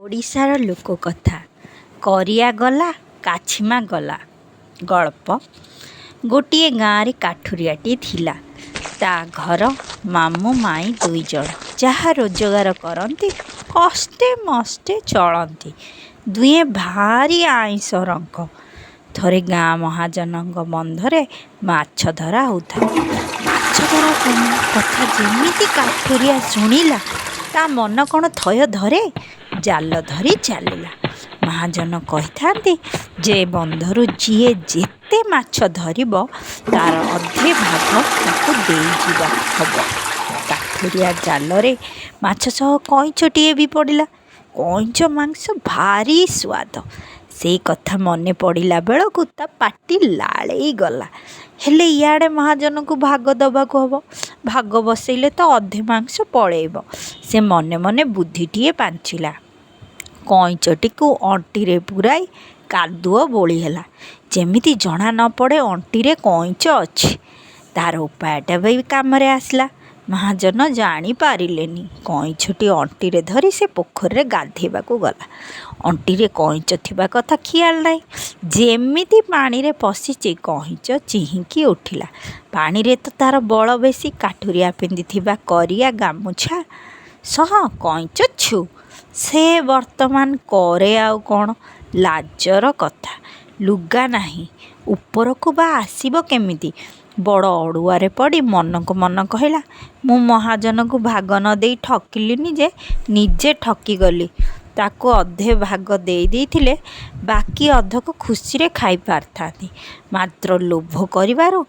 ଓଡ଼ିଶାର ଲୋକକଥା କରିଆ ଗଲା କାଛିମା ଗଲା। ଗଳ୍ପ। ଗୋଟିଏ ଗାଁରେ କାଠୁରିଆଟିଏ ଥିଲା। ତା' ଘର ମାମୁଁ ମାଇଁ ଦୁଇଜଣ। ଯାହା ରୋଜଗାର କରନ୍ତି, କଷ୍ଟେ ମଷ୍ଟେ ଚଳନ୍ତି। ଦୁହେଁ ଭାରି ଆଇଁଷରଙ୍କ। ଥରେ ଗାଁ ମହାଜନଙ୍କ ବନ୍ଧରେ ମାଛଧରା ହେଉଥାଏ। ମାଛଧରା କଥା ଯେମିତି କାଠୁରିଆ ଶୁଣିଲା, ତା' ମନ କ'ଣ ଥୟ ଧରେ? ଜାଲ ଧରି ଚାଲିଲା। ମହାଜନ କହିଥାନ୍ତି ଯେ ବନ୍ଧରୁ ଯିଏ ଯେତେ ମାଛ ଧରିବ, ତା'ର ଅଧେ ଭାଗ ତାକୁ ଦେଇଯିବାକୁ ହବ। କାଠୁରିଆ ଜାଲରେ ମାଛ ସହ କଇଁଛଟିଏ ବି ପଡ଼ିଲା। କଇଁଛ ମାଂସ ଭାରି ସୁଆଦ। ସେ କଥା ମନେ ପଡ଼ିଲାବେଳକୁ ତା' ପାଟି ଲାଳେଇ ଗଲା। ହେଲେ ଇଆଡ଼େ ମହାଜନକୁ ଭାଗ ଦବାକୁ ହବ। ଭାଗ ବସେଇଲେ ତ ଅଧେ ମାଂସ ପଳେଇବ। ସେ ମନେ ମନେ ବୁଦ୍ଧିଟିଏ ପାଞ୍ଚିଲା। କଇଁଛଟିକୁ ଅଣ୍ଟିରେ ପୂରାଇ କାଦୁଅ ବୋଳିହେଲା, ଯେମିତି ଜଣା ନ ପଡ଼େ ଅଣ୍ଟିରେ କଇଁଛ ଅଛି। ତା'ର ଉପାୟଟା ବି କାମରେ ଆସିଲା। ମହାଜନ ଜାଣି ପାରିଲେନି। କଇଁଛଟି ଅଣ୍ଟିରେ ଧରି ସେ ପୋଖରୀରେ ଗାଧୋଇବାକୁ ଗଲା। ଅଣ୍ଟିରେ କଇଁଛ ଥିବା କଥା ଖିଆଲ ନାହିଁ। ଯେମିତି ପାଣିରେ ପଶିଚି, କଇଁଛ ଚିହିଁକି ଉଠିଲା। ପାଣିରେ ତ ତା'ର ବଳ ବେଶି। କାଠୁରିଆ ପିନ୍ଧିଥିବା କରିଆ ଗାମୁଛା ସହ କଇଁଛ ଛୁ। ସେ ବର୍ତ୍ତମାନ କରେ ଆଉ କ'ଣ? ଲାଜର କଥା, ଲୁଗା ନାହିଁ, ଉପରକୁ ବା ଆସିବ କେମିତି? ବଡ଼ ଅଡ଼ୁଆରେ ପଡ଼ି ମନକୁ ମନ କହିଲା, ମୁଁ ମହାଜନକୁ ଭାଗ ନ ଦେଇ ଠକିଲିନି ଯେ, ନିଜେ ଠକିଗଲି। ତାକୁ ଅଧେ ଭାଗ ଦେଇ ଦେଇଥିଲେ ବାକି ଅଧକ ଖୁସିରେ ଖାଇ ପାରିଥାନ୍ତି। ମାତ୍ର ଲୋଭ କରିବାରୁ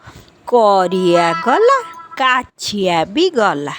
କରିଆ ଗଲା, କାଛିଆ ବି ଗଲା।